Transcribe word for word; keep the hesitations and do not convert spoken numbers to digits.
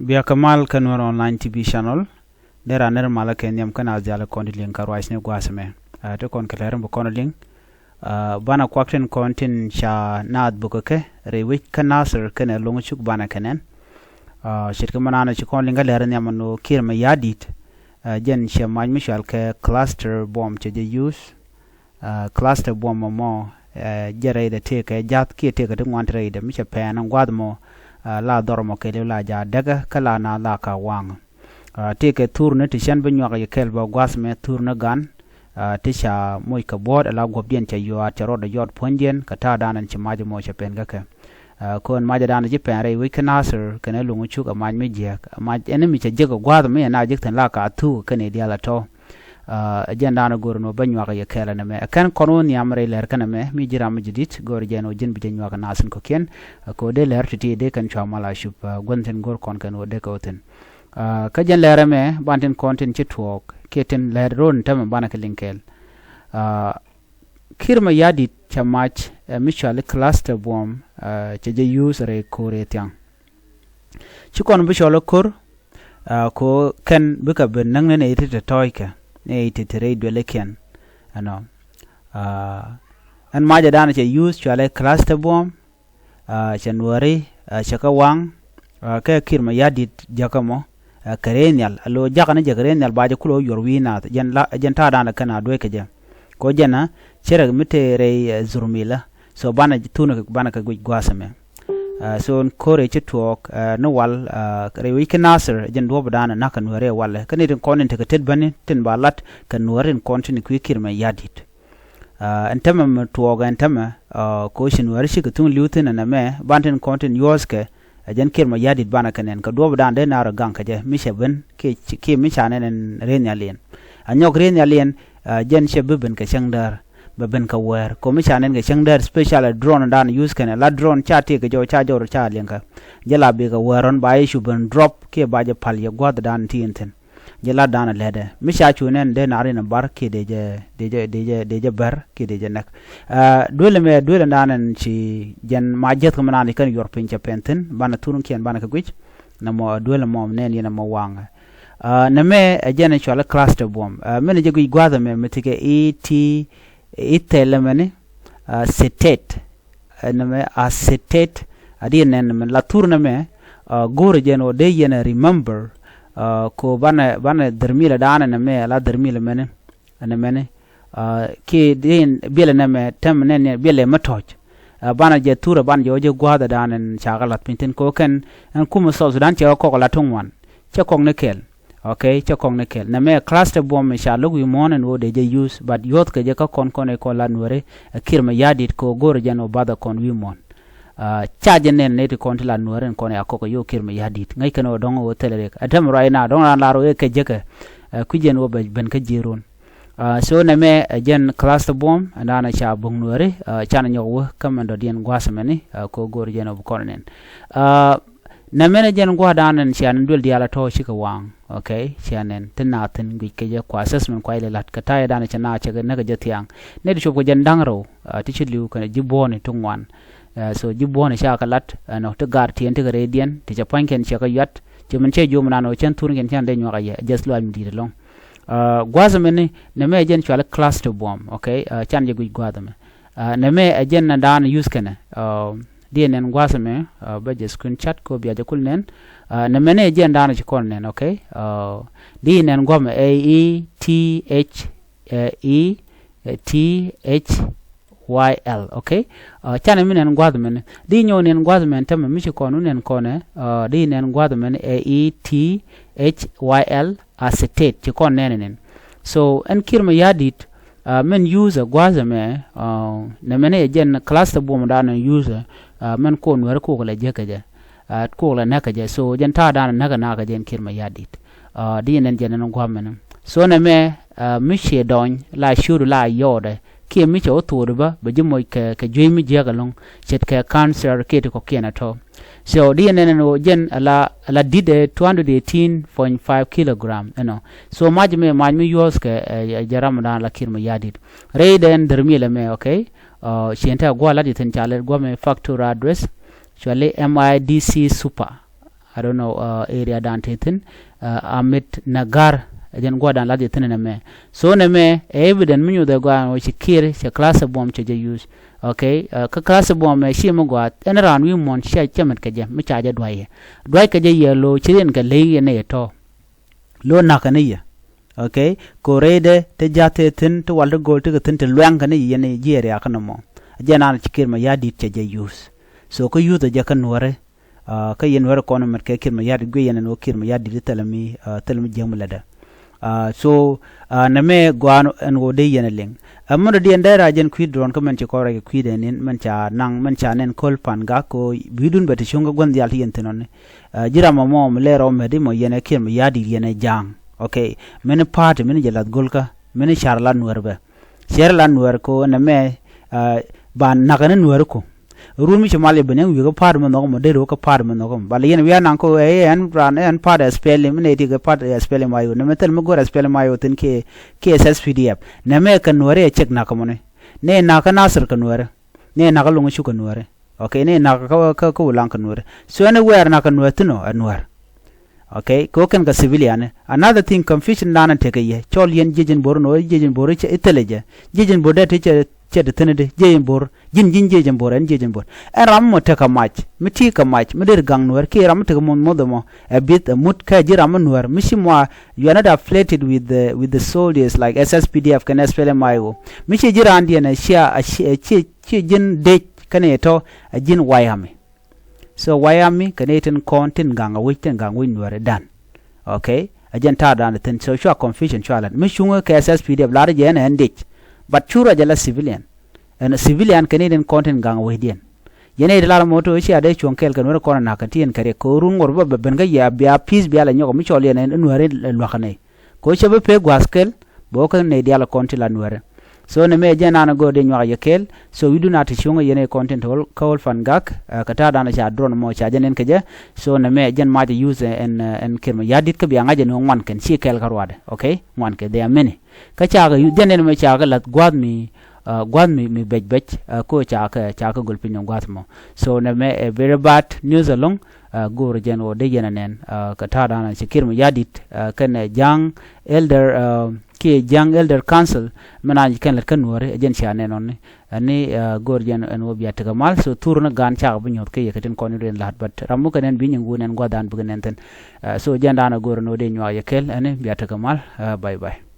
Bia kɛ mal kä Nuer Online T V channel. Dee ran nɛr malä kɛ nhiam kä naath diaal kɔn ti liŋ kä ruacni gua̱a̱th ɛmɛ. Aa, ti kɔn kɛ lɛr in bi kɔn liŋ. Aa, banɛ kuak tin kɔn tin ca naath buk kɛ rɛy wec kä Nasir kɛnɛ Luŋ Cuk banɛ kɛ nɛn. Aa, ce̱tkɛ mɛ naan ci kɔn liŋ kä lɛr in nhiam ɛn ɣöö Kiir Mayardit, aa, jɛn ciɛ mac mi cɔal kɛ cluster bomb cɛ jɛ use. Aa, cluster bomb mɔ, aa, jɛ rɛydɛ tëëkɛ ja̱th kiɛ tëëkɛ ti ŋuan ti rɛydɛ mi cɛ pɛn in gua̱a̱th mɔ, aa, la dhɔr mɔ kɛɛliw la ja̱ däkä kä la naath la ka waŋ. Aa, tëëkɛ thurni ti cɛn bi nyuak yɛ kɛl bä gua̱a̱th mɛ thurni gan, aa, ti ca moc kɛ buɔ̱ɔ̱t ala guɔ̱pdiɛn cɛ yuaat cɛ rɔɔdɛ yɔt puɔ̱nydiɛn kɛ ta̱a̱ danɛ ci mac mɔ cɛ pɛn kä kɛ. Aa, kɔn mac danɛ ci pɛn rɛy wec kä Nasir kɛnɛ Luŋ Cuk ɛ mac mi jiääk, ɛ mac ɛn mi cɛ jek ɛ gua̱a̱th mi ɛ na jek thi̱n la ka thuk kɛnɛ diaal ɛ tɔ̱. Aa, ɛ jɛn da̱a̱n ɛ go̱r ɛn ɣöö bä nyuak yɛ kɛɛl ɛn ɛmɛ. Ɛ kɛn kɔn ɣöö nhiam rɛy lɛr kɛn ɛmɛ mi ji̱ ram mi ji̱ di̱t go̱r jɛn ɣöö ji̱n bi jɛ nyuak ɛ naath in kɔ̱kiɛn. Ɛ kɛ ɣöö dee lɛr ti̱ti̱ dee kɛn cua mal a cup, aa, guänh thi̱n go̱r kɔn kɛn ɣöö dee kɛ ɣöö thi̱n. Aa, kä jɛn lɛr ɛmɛ ban tin kɔn tin ci tuɔɔk kiɛ tin lɛr ro̱o̱n tämɛ banɛ kɛ liŋ kɛɛl. Aa, Kiir Mayardit cɛ mac, ɛ, mi cɔal i̱ cluster bomb, aa, cɛ jɛ use rɛy ko̱r ëë thiaŋ. Ci kɔn bi cɔl ɛ ko̱r, aa, ko kɛn bikɛ ben näk ni nɛy ti te tɔ̱ɔ̱ckɛ, nɛy ti te rɛy duëlikiɛn. Ɛnɔ. Aa, ɛn macɛ danɛ cɛ use cɔalɛ cluster bomb, aa, cɛ Nuääri, aa, cɛ kɛ waŋ, aa, kɛ Kiir Mayardit jäkä mɔ, aa, kɛ rɛy nhial, a lo̱ jakä ni jɛ kɛ rɛy nhial ba jɛ kulɛ wä yuɔr wi̱i̱ naath, jɛn la, jɛn ta̱a̱ danɛ kɛn a dueckɛ jɛ. Ko jɛn a, cɛ rɛ mi te rɛy, aa, Zurmila, so banɛ thunɛ banɛ kɛ guic gua̱a̱th ɛmɛ. Aa, so ko̱r ëë ci tuɔɔk, aa, ni wal, aa, rɛy wec kä Nasir, jɛn duɔ̱ɔ̱p danɛ na̱k kɛ Nuääri ɛ walɛ. Kä ni tin kɔn in tekɛ tet bäni tin ba lat kɛ Nuääri in kɔn tin kui̱ Kiir Mayardit. Aa, ɛn tämɛ mi tuɔɔk ɛn tämɛ, aa, ko ci Nuääri cikɛ thuŋ li̱w thi̱n ɛn ɛmɛ, ban tin kɔn tin yuɔ̱ɔ̱thkɛ, ɛ jɛn Kiir Mayardit banɛ kɛ nɛn, kɛ duɔ̱ɔ̱p dan dee naar ɛ gaŋ kɛ jɛ, mi cɛ ben, kiɛ, kiɛ mi ca nɛn ɛn rɛy nhial yɛn. A nyɔk rɛy nhial yɛn, aa, jɛn cɛ bi ben kɛ cäŋ däär, bɛ ben kɛ wäär. Ko mi ca nɛn kɛ cäŋ däär, special drone dan use kɛnɛ, la drone ca tëëkɛ jɔw, ca jɔw, ca liɛŋkɛ. Jɛ la bikɛ wäär rɔ̱n ba jɛ cu ben drop, kiɛ ba jɛ pal yɛ gua̱th dan ti in thi̱n. Jɛ lat danɛ lɛtdɛ. Mi ca cu nɛn dee nar in bar kiɛ dee jɛ, dee jɛ, dee jɛ, dee jɛ bär kiɛ dee jɛ nɛk. Aa, duël mɛ, duël danɛ ci jɛn ma jiäth kɛ mi naan ci kɛn yuɔr piny cɛ pɛn thi̱n, banɛ thurkiɛn banɛ kɛ guic. Nɛmɔ duël mɔ nɛn yɛn ɛmɔ waŋɛ. Aa, nɛmɛ ɛ jɛn cɔal i̱ cluster bomb. Aa, min jɛ guic gua̱a̱th ɛmɛ mi thikɛ i̱ ti, i̱ thɛl ɛmɛni, aa, cetate. Ɛ nɛmɛ acetate, a diɛ nɛn nɛmɛ la thur nɛmɛ, aa, go̱o̱rɛ jɛn ɣöö dee yɛn ɛ remember, aa, ko banɛ, banɛ dhermilɛ daanɛ nɛmɛ, la dhermilɛ mɛni, ɛ nɛmɛni, aa, kiɛ dee yɛn biɛlɛ nɛmɛ tɛm nɛn yɛn biɛlɛ mɛ tɔ̱c. Aa, banɛ jɛ thurɛ banɛ jɛ wä jɛ gua̱a̱thɛ daanɛ ca kɛ lath piny thi̱n ko kɛn, ɛn kumɛ South Sudan cɛ kɛ kɔk la tuŋ wan, cɛ kɔk ni kɛl. Ok, cɛ kɔŋ ni kɛl. Nɛmɛ cluster bomb mi ca lo̱k wi̱i̱ muɔ̱ɔ̱n ɛn ɣöö dee jɛ use, but yuɔ̱thkɛ jɛ kä kɔn kɔn ɛ kɔn la Nuääri, ɛ Kiir Mayardit kɛ ɣöö go̱o̱rɛ jɛn ɣöö bathɛ kɔn wi̱i̱ muɔ̱ɔ̱n. Aa, ca jɛ nɛn nɛy ti kɔn ti la Nuääri ɛn kɔn ɛ a kɔk ɛ yo̱o̱ Kiir Mayardit. Ŋäc kɛn ɣöö dɔ̱ŋ ɣöö thilɛ riɛk. Ɛ tɛm ruac na dɔ̱ŋ raan lar ɣöö ɛ kɛ jekɛ, ɛ, kui̱ jɛn ɣöö bɛ ben kä ji̱ run. Aa, so nɛmɛ ɛ jɛn cluster bomb, ɛn daanɛ ca bo̱ŋ Nuääri, aa, canɛ nyɔk wä kä mɛn dɔ̱diɛn gua̱a̱th mɛni, aa, kɛ ɣöö go̱o̱rɛ jɛn ɣöö bi kɔn nɛn. Aa, Nɛmɛnɛ jɛn gua̱a̱dan ɛn cia nɛn duël diaal a tɔ̱ cikɛ waŋ. Ok, cia nɛn ti naath thi̱n guic kɛ jɛ kua assessment kua ilɛ la̱t kɛ ta̱yɛ danɛ cɛ naath cɛ kɛ näk kɛ jɛ thiaŋ. Nɛy ti cop kɛ jɛn da̱ŋ rɛw, aa, ti ci li̱w kɛnɛ ji̱ buɔ̱ɔ̱ni ti ŋuan. Aa, so ji̱ buɔ̱ɔ̱ni ca kɛ la̱t, ɛnɔ ti gaar tiɛn ti kɛ rɛydiɛn, ti cɛ pua̱nykiɛn cɛ kɛ yuat, ci min cɛ jiom nan ɔ cɛn thurkiɛn cɛn dee nyuak a yɛ, just luac mi di̱i̱t ɛlɔ̱ŋ. Aa, gua̱a̱th ɛmɛni, nɛmɛ jɛn cual i̱ cluster bomb, ok, aa, can jɛ guic gua̱a̱th ɛmɛ. Aa, nɛmɛ ɛ jɛn na daan use kɛnɛ. Aa, diɛ nɛn gua̱a̱th ɛmɛ, aa, bä jɛ screenshot kɛ ɣöö bia jɛ kul nɛn. Aa, nɛmɛnɛ ɛ jɛn daan ci kɔn nɛn, ok? Aa, diɛ nɛn gua̱a̱th ɛmɛ, A E T H, ɛ, E, ɛ, T H Y L, ok? Aa, canɛ mi nɛn gua̱a̱th ɛmɛnɛ. Diɛ nyɔk nɛn gua̱a̱th ɛmɛn tämɛ mi ci kɔn wä nɛn kɔnɛ. Aa, diɛ nɛn gua̱a̱th ɛmɛnɛ, ɛ, E T H Y L, acetate, ci kɔn nɛn nɛn. So, ɛn Kiir Mayardit, aa, mɛn use ɛ gua̱a̱th ɛmɛ, aa, nɛmɛnɛ ɛ jɛn cluster bomb dan use, aa, mɛn kɔn Nuääri kok lɛ jek kɛ jɛ, aa, kok lɛ näk kɛ jɛ. So, jɛn ta̱a̱ dan näk ɛ näk kɛ jɛ ɛn Kiir Mayardit. Aa, di nɛn jɛn ɛn gua̱a̱th mɛnɛ. So, nɛmɛ, aa, mi ciɛ dɔny, la ciötdu la yɔɔdɛ, kiɛ mi cɛ wä thuɔɔdu bä, bɛ ji̱ moc kɛ, kɛ juey mi jiäk ɛlɔ̱ŋ, ce̱tkɛ cancer, kiɛ ti kɔ̱kiɛn ɛ tɔ̱. So, di yɛn nɛn ɛn ɣöö jɛn ala, ala di̱t ɛ two hundred eighteen point five kilogram, you know. So, mac mi, mac mi yuɔ̱ɔ̱th kɛ, ɛ, ɛ, jɛ ram dan la Kiir Mayardit. Rɛy dɛn dhermilɛ mɛ, ok? Aa, ciɛn te a gua̱a̱ lat yɛ thi̱n ca lɛt gua̱a̱ mɛ factory address. Cuali M I D C super. I don't know, uh, area dan te thi̱n, uh, Amit Nagar, ɛ jɛn gua̱dan lath jɛ thi̱n nɛmɛ. So nɛmɛ ɛ evident mi nyuthɛ gɔaa ɛn ɣöö ci Kiir cɛ class ɛ buɔ̱m cɛ jɛ use. Okay, uh, kä class ɛ buɔ̱m ɛ ci mi gɔaa ɛn raan wi̱i̱ muɔ̱n cia cɛ mɛt kɛ jɛ mi ca jɛ dua̱c yɛ. Dua̱c kɛ jɛ yɛ lo̱ ci riɛn kɛ ley yɛ nɛy ɛ tɔ̱. Lo̱ na̱k kɛ ni yɛ. Okay, ko̱ rɛydɛ te ja̱th te thi̱n te wal te go̱o̱l tekɛ thi̱n te luɛŋ kɛ ni yɛ ni jiɛɛr yakä ni mɔ. Jɛ naan ci Kiir Mayardit cɛ jɛ use. So kä youth ɛ jɛ kä nuäri. Uh, kä yɛn nuäri kɔn mɛt kɛ Kiir Mayardit guiɛ yɛn ɛn ɣöö Kiir Mayardit thilɛ mi, uh, thilɛ mi jiäk mi lätdä. Uh, so, uh, nɛmɛ gɔaa ɛn ɣöö dee yɛn ɛ liŋ. Ɛ mundɔ diɛn dee ra jɛn kui̱ duɔ̱ɔ̱n kä mɛn ci kɔn rɛc kɛ kui̱dɛ nin mɛn ca naŋ mɛn ca nɛn Col Pangak kɛ ɣöö bi̱i̱dun bɛ te cuŋ kä gua̱n dhial ti yɛn thi̱n ɔni. Uh, ji̱ ram mɔ mɔ mi lɛr ɔ mɛt imɔ yɛn ɛ Kiir Mayardit yɛn ɛ ja̱a̱ŋ. Okay. Mɛn party mɛn jɛ lath go̱lkä mɛn car la nuäär bɛ. Cɛr la nuäär kɛ ɣöö nɛmɛ, uh, ba nakä ni nuäär ku. Run mi ci mal yɛ ben ɛn wi̱i̱ kä party mi nhɔk mɔ dee rɛ wä kä party mi nhɔk mɔ. Bal yɛn wi̱i̱ a naŋ kɛ ɣöö ɛ ɛn raan ɛn party SPLM mi nɛ ti kɛ party SPLM IO. Nɛmɛ thil mi go̱r SPLM IO thi̱n kiɛ, kiɛ SSPDF. Nɛmɛ kɛ nuäär ɛ cɛk nakä mɔni. Nɛ nakä Nasir kɛ nuäär. Nɛ nakä Loŋ Cuk kɛ nuäär. Okay, ni nak kä, kä, kä Ulaŋ kä nuäär. So anywhere nak kä nuäär thi̱n ɔ, ɛ nuäär. Okay, kɛ ɣöö kɛn kɛ civilian. Another thing, confusion dan tekɛ yɛ. Cɔl yɛn jiec in bo̱r nɔ, jiec in bo̱r i̱ thilɛ jɛ. Jiec in bo̱r dee ti cɛ, cɛ ti thi̱n di, jiec in bo̱r. Ji̱n, ji̱n jiec in bo̱r, ɛn jiec in bo̱r. Ɛn ram mɔ tekɛ mac, mi ti kɛ mac, mi der gaŋ nuäär, kiɛ ram mi tekɛ muth, muth mɔ. Ɛ bith, ɛ mut, kä ji̱ ram mi nuäär. Mi ci mɔ, you are not affiliated with the, with the soldiers like SSPDF kɛn SPLM IO. Mi ci ji̱ raan diɛn, ɛ cia, ɛ cia, ɛ cia, ci ji̱n dec kɛnɛ yɛ tɔ a ji̱n White Army. So White Army kɛnɛ yɛ tin kɔn tin gaŋ a wec tin gaŋ wec nuäri dan. Okay. A jɛn ta̱a̱ dan thi̱n. So cua confusion cua lat. Mi cuŋä kɛ SSPDF lar jɛ ɛn ɛn dec. But cu ruac ala civilian. Ɛn civilian kɛnɛ yɛ tin kɔn tin gaŋ a wec diɛn. Yɛn ɛ ti lar mɔ to cia dee cuɔ̱ŋ kɛɛl kɛ nuäri kɔn a nak kɛ ti ɛn kɛ riɛk kɛ run ŋuɔr bä bɛ ben kä yɛ bia peace bia la nyɔk mi cɔl yɛn ɛn nuäri luakä nɛy. Kɛ ɣöö cɛ bi pek gua̱a̱th kɛl bɛ wä kä nɛy diaal kɔn ti la nuäärä. So nɛmɛ jɛn an a go̱o̱r dee nyuak yɛ kɛɛl. So wi̱cdun a ti cuŋä yɛn ɛ kɔn tin te kä Col Pangak, ɛ, kɛ ta̱a̱ dan ca drone mɔ ca jɛ nɛn kɛ jɛ. So nɛmɛ jɛn mac ɛ use ɛn, ɛ, ɛn Kiir Mayardit kä bia ŋa̱c ɛn ɣöö ŋuan kɛn ci kɛɛl kä ruaadɛ. Okay, ŋuan kɛ, they are many. Kä ca kɛ use jɛn ɛn mɛ ca kɛ la̱th gua̱a̱th mi, ɛ, gua̱a̱th mi, mi bɛc bɛc, ɛ, kɛ ɣöö ca kɛ, ca kɛ göl piny ɛ gua̱a̱th mɔ. So nɛmɛ ɛ very bad news ɛlɔ̱ŋ. Ɛ, go̱o̱r jɛn ɣöö dee yɛn ɛ nɛn, ɛ, kɛ ta̱a̱ dan ci Kiir Mayardit, ɛ, kɛnɛ Ja̱a̱ŋ Elder, ɛ, kiɛ Ja̱a̱ŋ Elder Council, mɛn a kɛn lät kä nuääri, ɛ jɛn cia nɛn ɔni. Ɛni, ɛ, go̱o̱r jɛn ɛn ɣöö bia tekɛ mal, so thur ni gaan cakɛ bi nyuɔ̱th kä yɛ kɛ tin kɔn in rɛn la̱t, but ram mi kɛ nɛn bi nyin wun ɛn gua̱th dan bikɛ nɛn thi̱n. Ɛ, so jɛn dan ɛ go̱o̱r ɛn ɣöö dee nyuak yɛ kɛl, ɛni bia tekɛ mal, ɛ, bye bye.